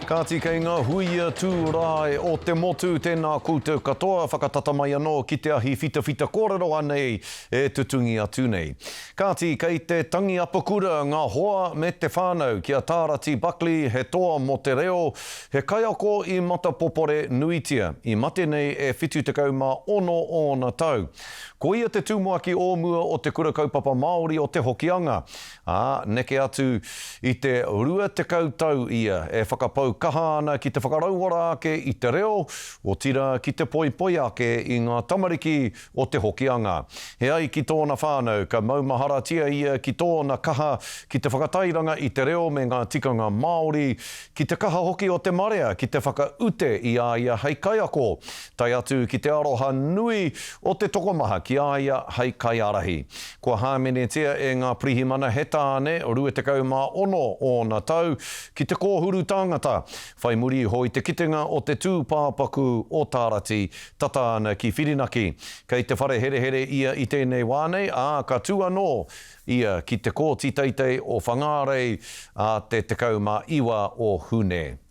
Kāti kei ngā huia tū rae o te motu, tēnā koutou katoa, whakatata mai anō ki te ahi whitawhita kōrero anei e tutungi atu nei. Kāti kei te tangi apakura ngā hoa me te whānau ki a Tārati Buckley he toa mō te reo, he kaiako i matapopore nuitia, i mate nei e 76 ōna tau. Ko ia te tumuaki o mua o Te Kura Kaupapa Māori o Te Hokianga, ā, neke atu i te 20 tau ia e whakapau kaha ana ki te whakarauora ake i te reo, otirā ki te poipoi ake i ngā tamariki o Te Hokianga. He ai ki tōna whānau, ka maumaharatia ia ki tōna kaha ki te whakatairanga i te reo me ngā tikanga Māori, ki te kaha hoki o te marea ki te whakaute i a ia hei kaiako, tae atu ki te aroha nui o te tokomaha ki a ia hei kaiārahi. Kua hāmenetia e ngā pirihimana he tāne, 26 ōna tau, ki te kōhuru tāngata, whai muri iho i te kitenga o te tūpāpaku o Tārati, tata ana ki Whirinaki. Kei te whare herehere ia i tēnei wā nei, ā, ka tū anō ia ki te Kōti Teitei o Whangārei ā te 19 o Hune.